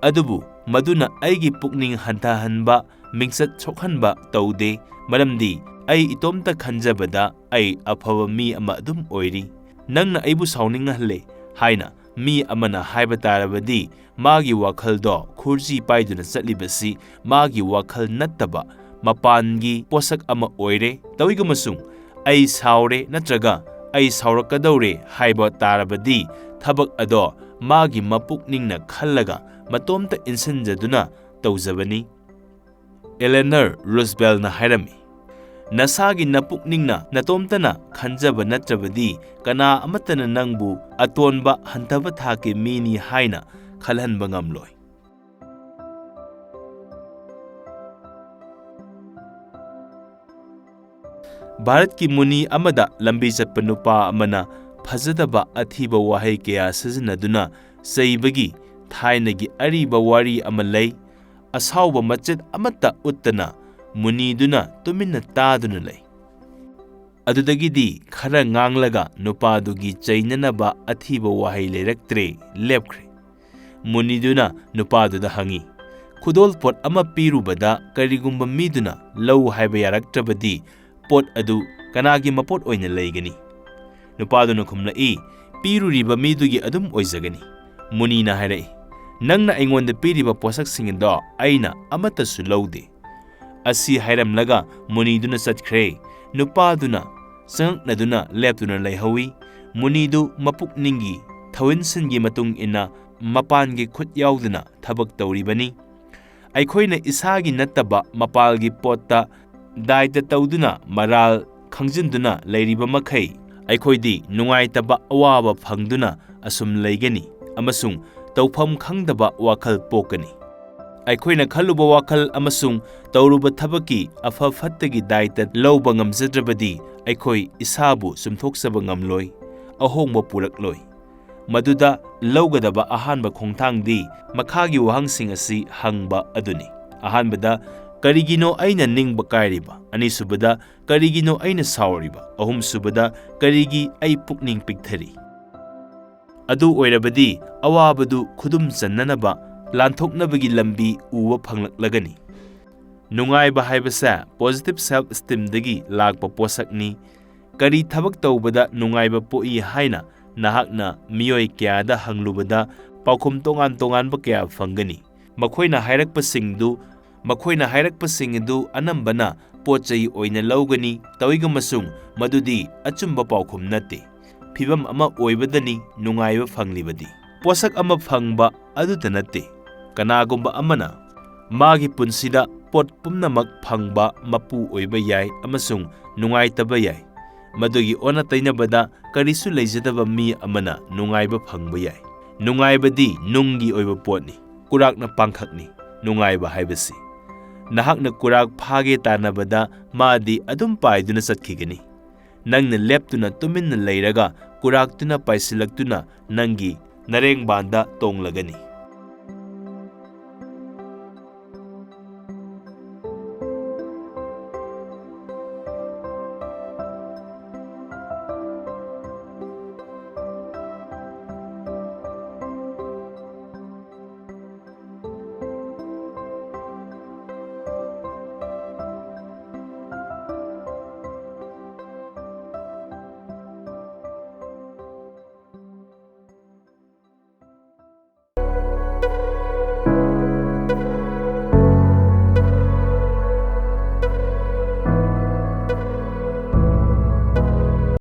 ꯑꯗꯨꯕꯨ ꯃꯗꯨꯅ ꯑꯩꯒꯤ ꯄꯨꯛꯅꯤꯡ ꯍꯟꯊꯍꯟꯕ, ꯃꯤꯡꯆꯠ ꯁꯣꯛꯍꯟꯕ ꯇꯧꯗꯦ, ꯃꯔꯝꯗꯤ ꯑꯩ ꯏꯇꯣꯝꯇ ꯈꯟꯖꯕꯗ ꯑꯩ ꯑꯐꯕ ꯃꯤ ꯑꯃ ꯑꯗꯨꯝ ꯑꯣꯏꯔꯤ꯫ "ꯅꯪꯅ ꯑꯩꯕꯨ ꯁꯥꯎꯅꯤꯡꯍꯜꯂꯦ" ꯍꯥꯏꯅ ꯃꯤ ꯑꯃꯅ ꯍꯥꯏꯕ ꯇꯥꯔꯕꯗꯤ, ꯃꯥꯒꯤ ꯋꯥꯈꯜꯗꯣ ꯈꯨꯔꯖꯤ ꯄꯥꯏꯗꯨꯅ ꯆꯠꯂꯤꯕꯁꯤ ꯃꯥꯒꯤ ꯋꯥꯈꯜ ꯅꯠꯇꯕ ꯃꯄꯥꯟꯒꯤ ꯄꯣꯠꯁꯛ ꯑꯃ ꯑꯣꯏꯔꯦ꯫ ꯇꯧꯏꯒꯨꯝꯕꯁꯨꯡ, "ꯑꯩ ꯁꯥꯎꯔꯦ" ꯅꯠꯇ꯭ꯔꯒ "ꯑꯩ ꯁꯥꯎꯔꯛꯀꯗꯧꯔꯦ" ꯍꯥꯏꯕ ꯇꯥꯔꯕꯗꯤ, ꯊꯕꯛ ꯑꯗꯣ ꯃꯥꯒꯤ ꯃꯄꯨꯛꯅꯤꯡꯅ ꯈꯜꯂꯒ ꯃꯇꯣꯝꯇ ꯏꯟꯁꯤꯟꯖꯗꯨꯅ ꯇꯧꯖꯕꯅꯤ꯫ ꯑꯦꯂꯦꯅꯔ ꯔꯨꯖꯕꯦꯜꯅ ꯍꯥꯏꯔꯝꯃꯤ, "ꯅꯁꯥꯒꯤ ꯅꯄꯨꯛꯅꯤꯡꯅ ꯅꯇꯣꯝꯇꯅ ꯈꯟꯖꯕ ꯅꯠꯇ꯭ꯔꯕꯗꯤ, ꯀꯅꯥ ꯑꯃꯠꯇꯅ ꯅꯪꯕꯨ ꯑꯇꯣꯟꯕ ꯍꯟꯊꯕ ꯊꯥꯛꯀꯤ ꯃꯤꯅꯤ ꯍꯥꯏꯅ ꯈꯜꯍꯟꯕ ꯉꯝꯂꯣꯏ"꯫ ꯚꯥꯔꯠꯀꯤ ꯃꯨꯅꯤ ꯑꯃꯗ ꯂꯝꯕꯤ ꯆꯠꯄ ꯅꯨꯄꯥ ꯑꯃꯅ ꯐꯖꯗꯕ ꯑꯊꯤꯕ ꯋꯥꯍꯩ ꯀꯌꯥ ꯁꯤꯖꯤꯟꯅꯗꯨꯅ ꯆꯩꯕꯒꯤ ꯊꯥꯏꯅꯒꯤ ꯑꯔꯤꯕ ꯋꯥꯔꯤ ꯑꯃ ꯂꯩ꯫ ꯑꯁꯥꯎꯕ ꯃꯆꯦꯠ ꯑꯃꯠꯇ ꯎꯠꯇꯅ ꯃꯨꯅꯤꯗꯨꯅ ꯇꯨꯃꯤꯟꯅ ꯇꯥꯗꯨꯅ ꯂꯩ꯫ ꯑꯗꯨꯗꯒꯤꯗꯤ ꯈꯔ ꯉꯥꯡꯂꯒ ꯅꯨꯄꯥꯗꯨꯒꯤ ꯆꯩꯅꯅꯕ ꯑꯊꯤꯕ ꯋꯥꯍꯩ ꯂꯩꯔꯛꯇ꯭ꯔꯦ, ꯂꯦꯞꯈ꯭ꯔꯦ꯫ ꯃꯨꯅꯤꯗꯨꯅ ꯅꯨꯄꯥꯗꯨꯗ ꯍꯪꯉꯤ, "ꯈꯨꯗꯣꯜꯄꯣꯠ ꯑꯃ ꯄꯤꯔꯨꯕꯗ ꯀꯔꯤꯒꯨꯝꯕ ꯃꯤꯗꯨꯅ ꯂꯧ ꯍꯥꯏꯕ ꯌꯥꯔꯛꯇ꯭ꯔꯕꯗꯤ ꯄꯣꯠ ꯑꯗꯨ ꯀꯅꯥꯒꯤ ꯃꯄꯣꯠ ꯑꯣꯏꯅ ꯂꯩꯒꯅꯤ?" ꯅꯨꯄꯥꯗꯨꯅ ꯈꯨꯝꯂꯛꯏ, "ꯄꯤꯔꯨꯔꯤꯕ ꯃꯤꯗꯨꯒꯤ ꯑꯗꯨꯝ ꯑꯣꯏꯖꯒꯅꯤ꯫" ꯃꯨꯅꯤꯅ ꯍꯥꯏꯔꯛꯏ, "ꯅꯪꯅ ꯑꯩꯉꯣꯟꯗ ꯄꯤꯔꯤꯕ ꯄꯣꯠꯁꯛꯁꯤꯡ ꯑꯗꯣ ꯑꯩꯅ ꯑꯃꯠꯇꯁꯨ ꯂꯧꯗꯦ꯫" ꯑꯁꯤ ꯍꯥꯏꯔꯝꯂꯒ ꯃꯨꯅꯤꯗꯨꯅ ꯆꯠꯈ꯭ꯔꯦ꯫ ꯅꯨꯄꯥꯗꯨꯅ ꯆꯉꯛꯅꯗꯨꯅ ꯂꯦꯞꯇꯨꯅ ꯂꯩꯍꯧꯏ꯫ ꯃꯨꯅꯤꯗꯨ ꯃꯄꯨꯛꯅꯤꯡꯒꯤ ꯊꯧꯏꯟꯁꯤꯡꯒꯤ ꯃꯇꯨꯡ ꯏꯟꯅ ꯃꯄꯥꯟꯒꯤ ꯈꯨꯠ ꯌꯥꯎꯗꯅ ꯊꯕꯛ ꯇꯧꯔꯤꯕꯅꯤ꯫ ꯑꯩꯈꯣꯏꯅ ꯏꯁꯥꯒꯤ ꯅꯠꯇꯕ ꯃꯄꯥꯜꯒꯤ ꯄꯣꯠꯇ ꯗꯥꯏꯇ ꯇꯧꯗꯨꯅ ꯃꯔꯥꯜ ꯈꯪꯖꯤꯟꯗꯨꯅ ꯂꯩꯔꯤꯕ ꯃꯈꯩ, ꯑꯩꯈꯣꯏꯗꯤ ꯅꯨꯡꯉꯥꯏꯇꯕ ꯑꯋꯥꯕ ꯐꯪꯗꯨꯅ ꯑꯁꯨꯝ ꯂꯩꯒꯅꯤ ꯑꯃꯁꯨꯡ ꯇꯧꯐꯝ ꯈꯪꯗꯕ ꯋꯥꯈꯜ ꯄꯣꯛꯀꯅꯤ꯫ ꯑꯩꯈꯣꯏꯅ ꯈꯜꯂꯨꯕ ꯋꯥꯈꯜ ꯑꯃꯁꯨꯡ ꯇꯧꯔꯨꯕ ꯊꯕꯛꯀꯤ ꯑꯐ ꯐꯠꯇꯒꯤ ꯗꯥꯏꯇ ꯂꯧꯕ ꯉꯝꯖꯗ꯭ꯔꯕꯗꯤ ꯑꯩꯈꯣꯏ ꯏꯁꯥꯕꯨ ꯆꯨꯝꯊꯣꯛꯆꯕ ꯉꯝꯂꯣꯏ, ꯑꯍꯣꯡꯕ ꯄꯨꯔꯛꯂꯣꯏ꯫ ꯃꯗꯨꯗ ꯂꯧꯒꯗꯕ ꯑꯍꯥꯟꯕ ꯈꯣꯡꯊꯥꯡꯗꯤ ꯃꯈꯥꯒꯤ ꯋꯥꯍꯪꯁꯤꯡ ꯑꯁꯤ ꯍꯪꯕ ꯑꯗꯨꯅꯤ꯫ ꯑꯍꯥꯟꯕꯗ, "ꯀꯔꯤꯒꯤꯅꯣ ꯑꯩꯅ ꯅꯤꯡꯕ ꯀꯥꯏꯔꯤꯕ?" ꯑꯅꯤꯁꯨꯕꯗ, "ꯀꯔꯤꯒꯤꯅꯣ ꯑꯩꯅ ꯁꯥꯎꯔꯤꯕ?" ꯑꯍꯨꯝꯁꯨꯕꯗ, "ꯀꯔꯤꯒꯤ ꯑꯩ ꯄꯨꯛꯅꯤꯡ ꯄꯤꯛꯊꯔꯤ?" ꯑꯗꯨ ꯑꯣꯏꯔꯕꯗꯤ ꯑꯋꯥꯕꯗꯨ ꯈꯨꯗꯨꯝ ꯆꯟꯅꯅꯕ ꯂꯥꯟꯊꯣꯛꯅꯕꯒꯤ ꯂꯝꯕꯤ ꯎꯕ ꯐꯪꯂꯛꯂꯒꯅꯤ꯫ ꯅꯨꯡꯉꯥꯏꯕ ꯍꯥꯏꯕꯁꯦ positive self esteemꯗꯒꯤ ꯂꯥꯛꯄ ꯄꯣꯠꯁꯛꯅꯤ꯫ ꯀꯔꯤ ꯊꯕꯛ ꯇꯧꯕꯗ ꯅꯨꯡꯉꯥꯏꯕ ꯄꯣꯛꯏ ꯍꯥꯏꯅ ꯅꯍꯥꯛꯅ ꯃꯤꯑꯣꯏ ꯀꯌꯥꯗ ꯍꯪꯂꯨꯕꯗ ꯄꯥꯎꯈꯨꯝ ꯇꯣꯉꯥꯟ ꯇꯣꯉꯥꯟꯕ ꯀꯌꯥ ꯐꯪꯒꯅꯤ꯫ ꯃꯈꯣꯏꯅ ꯍꯥꯏꯔꯛꯄꯁꯤꯡꯗꯨ, ꯃꯈꯣꯏꯅ ꯍꯥꯏꯔꯛꯄꯁꯤꯡ ꯑꯗꯨ ꯑꯅꯝꯕꯅ ꯄꯣꯠ ꯆꯩ ꯑꯣꯏꯅ ꯂꯧꯒꯅꯤ, ꯇꯧꯏꯒꯨꯝꯕꯁꯨꯡ ꯃꯗꯨꯗꯤ ꯑꯆꯨꯝꯕ ꯄꯥꯎꯈꯨꯝ ꯅꯠꯇꯦ꯫ ꯐꯤꯚꯝ ꯑꯃ ꯑꯣꯏꯕꯗꯅꯤ ꯅꯨꯡꯉꯥꯏꯕ ꯐꯪꯂꯤꯕꯗꯤ꯫ ꯄꯣꯠꯁꯛ ꯑꯃ ꯐꯪꯕ ꯑꯗꯨꯇ ꯅꯠꯇꯦ꯫ ꯀꯅꯥꯒꯨꯝꯕ ꯑꯃꯅ ꯃꯥꯒꯤ ꯄꯨꯟꯁꯤꯗ ꯄꯣꯠ ꯄꯨꯝꯅꯃꯛ ꯐꯪꯕ ꯃꯄꯨ ꯑꯣꯏꯕ ꯌꯥꯏ ꯑꯃꯁꯨꯡ ꯅꯨꯡꯉꯥꯏꯇꯕ ꯌꯥꯏ꯫ ꯃꯗꯨꯒꯤ ꯑꯣꯟꯅ ꯇꯩꯅꯕꯗ, ꯀꯔꯤꯁꯨ ꯂꯩꯖꯗꯕ ꯃꯤ ꯑꯃꯅ ꯅꯨꯡꯉꯥꯏꯕ ꯐꯪꯕ ꯌꯥꯏ꯫ ꯅꯨꯡꯉꯥꯏꯕꯗꯤ ꯅꯨꯡꯒꯤ ꯑꯣꯏꯕ ꯄꯣꯠꯅꯤ, ꯀꯨꯔꯥꯛꯅ ꯄꯥꯡꯈꯛꯅꯤ꯫ ꯅꯨꯡꯉꯥꯏꯕ ꯍꯥꯏꯕꯁꯤ ꯅꯍꯥꯛꯅ ꯀꯨꯔꯥꯛ ꯐꯥꯒꯦ ꯇꯥꯟꯅꯕꯗ ꯃꯥꯗꯤ ꯑꯗꯨꯝ ꯄꯥꯏꯗꯨꯅ ꯆꯠꯈꯤꯒꯅꯤ꯫ ꯅꯪꯅ ꯂꯦꯞꯇꯨꯅ ꯇꯨꯃꯤꯟꯅ ꯂꯩꯔꯒ ꯀꯨꯔꯥꯛꯇꯨꯅ ꯄꯥꯏꯁꯤꯜꯂꯛꯇꯨꯅ ꯅꯪꯒꯤ ꯅꯔꯦꯡꯕꯥꯟꯗ ꯇꯣꯡꯂꯒꯅꯤ꯫